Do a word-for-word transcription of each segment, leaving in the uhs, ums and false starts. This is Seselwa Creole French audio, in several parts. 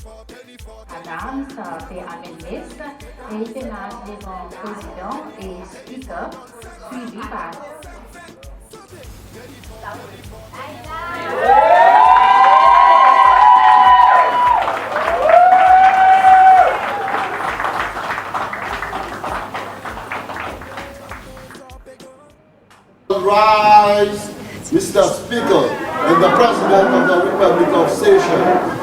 Adams pe anmenn mess e i pe mars devan Prezidan e Speaker, swivi par Rise, Mister Speaker and the President of the Republic of Seychelles.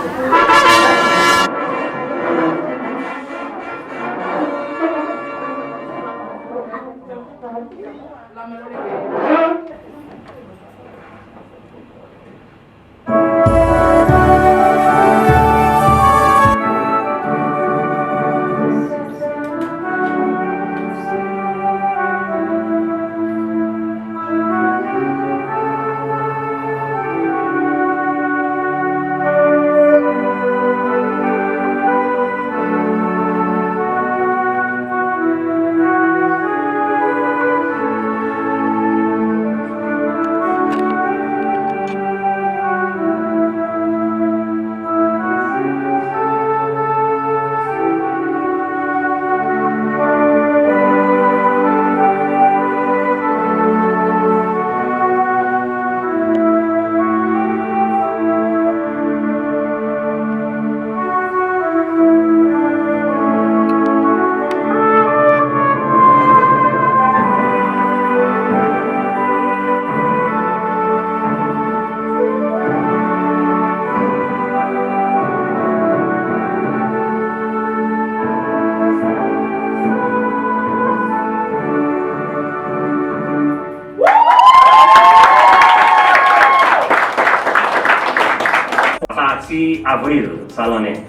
Apartir Avril sa lannen,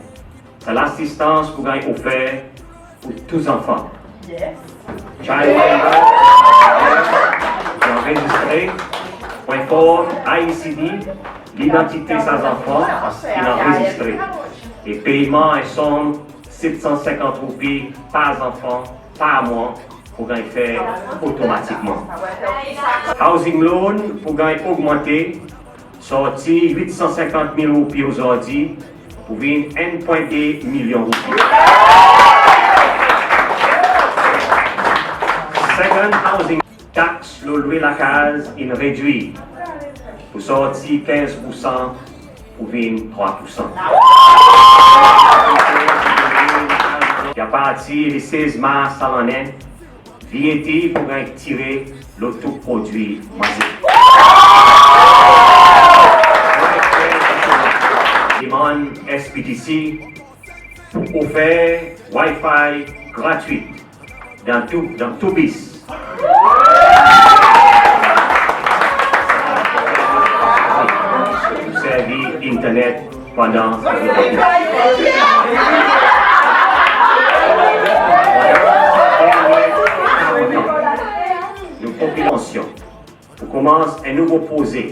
sa lasistans pou ganny ofer pour tou zanfan. Child Welfare, anrezistre, pou enform I E C D lidantite sa zanfan ki'n anrezistre. E peyman en sonm set san senkant roupi par zanfan par mwan pou ganny fer otomatikman. Housing loan pou ganny ogmante, sorti wit san senkant mil roupi ozordi pou vin en pwen de milyon roupi. Second housing, tax lo lwe lakaz in redwir pou sorti kenz poursan pou vin trwa poursan. E apartir le sez Mars sa lannen, V A T pou ganny tire lo tou prodwi manze. Demann S P T C pou ofer Wi-Fi gratwit dan tou, dan tou bis. Pou servi internet pandan nou popilasyon. Pou konmans en nouvo proze,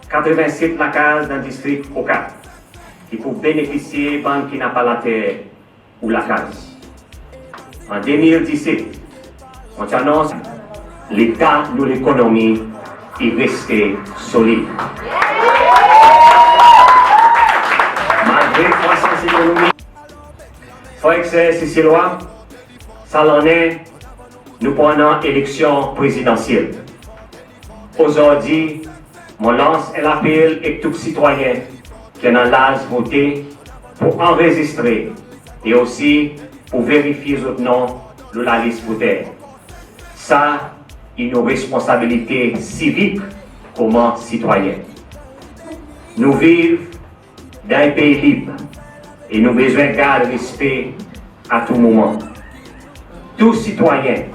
katreven set lakaz dan distrik Okap ki pou benefisye bann ki napa later ou lakaz. An de mil diset, mon ti anons leta nou lekonomi i reste solid. Malgre krwasans ekonomik, frer ek ser Seselwa, sa lannen nou pou annan eleksyon prezidansyel. Ozordi, mon lans en lapel ek tou sitwayen ki annan laz vote pou anrezistre e osi pou verifye zot non lo lalis voter. Sa i nou responsabilite sivik konman sitwayen. Nou viv dan en pei lib e nou bezwen gard respe a tou moman. Tou sitwayen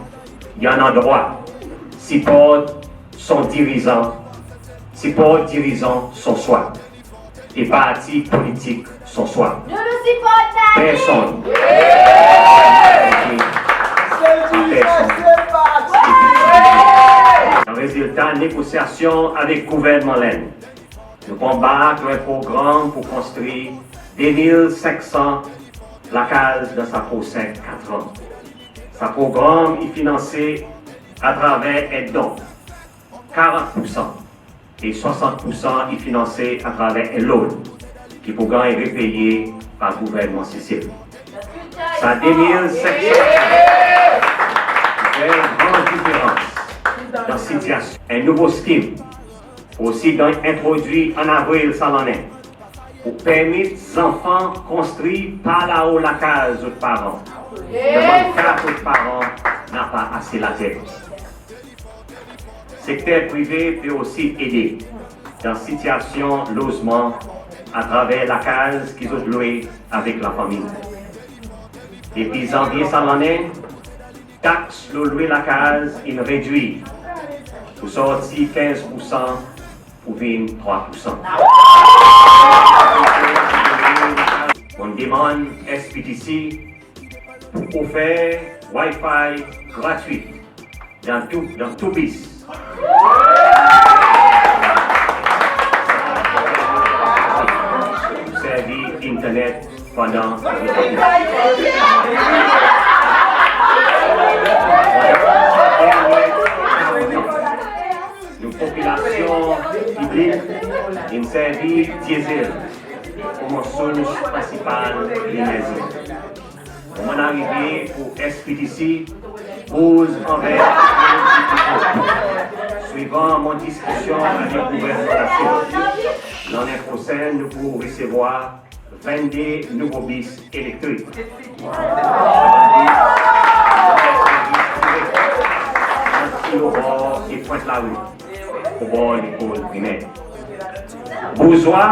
i annan drwa siport son dirizan, siport dirizan son swa, e parti politik son swa. Nou, nou siport Dani! Personn. Personn. An rezilta negosyasyon avek gouvernman Lenn, nou pou anbark lo en progranm pou konstri de mil senk san lakaz dan sa prosen kat an. Sa progranm i finanse atraver en don, karant poursan, e swasant poursan i finanse atraver en loan ki pou ganny repeye par gouvernman Sesel. Sa de mil senk san i fer en gran diferans dan sitiasyon. En nouvo skim pou osi ganny entrodwir an Avril sa lannen pou permet zanfan konstri par lao lakaz zot paran, dan bann ka kot paran napa ase later. Sekter prive pe osi ede dan sitiasyon lozman atraver lakaz ki zot lwe avek lafanmir. Depi Zanvye sa lannen, taks lo lwe lakaz in redwir pou sorti kenz poursan pou vin trwa poursan. Mon demann S P T C pou ofer Wi-Fi gratwit dan tou, dan tou bis. Pou servi internet pandan nou popilasyon piblik in servi dyezel konman sours prensipal lenerzi. Mon arive pou S P T C bouz anver teknolozi pli fon. Swivan mon diskisyon avek gouvernman Lasin, lannen prosenn nou pou resevwar vennde nouvo bis elektrik. Ant Ti Lobor e Pwent Lari, obor lekol primer. Bouzwa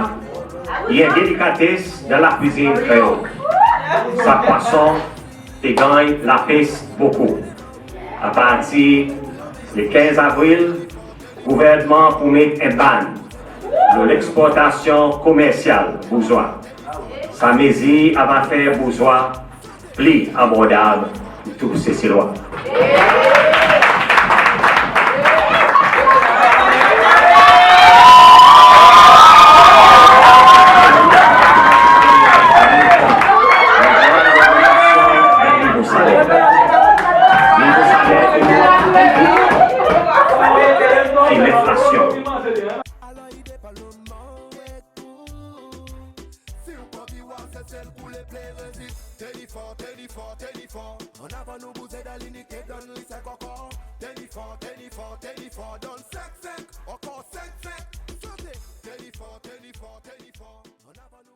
i en delikates dan lakwizin kreol. Sa pwason pe ganny lapes bokou. Apartir le kenz Avril, gouvernman pou met en ban lo leksportasyon komersyal bouzwa. Sa mezir ava fer bouzwa pli abordab pou tou Seselwa. Nivo saler e nivo lenflasyon. Si ou pa anvi war Sesel koule plen rezis, tenir for, tenir for, tenir for. An avan nou bouze dan linite, donn li senk ankor. Tenir for, tenir for, tenir for, donn senk, senk, ankor senk, senk. Sante! Tenir for, tenir for, tenir for. An avan nou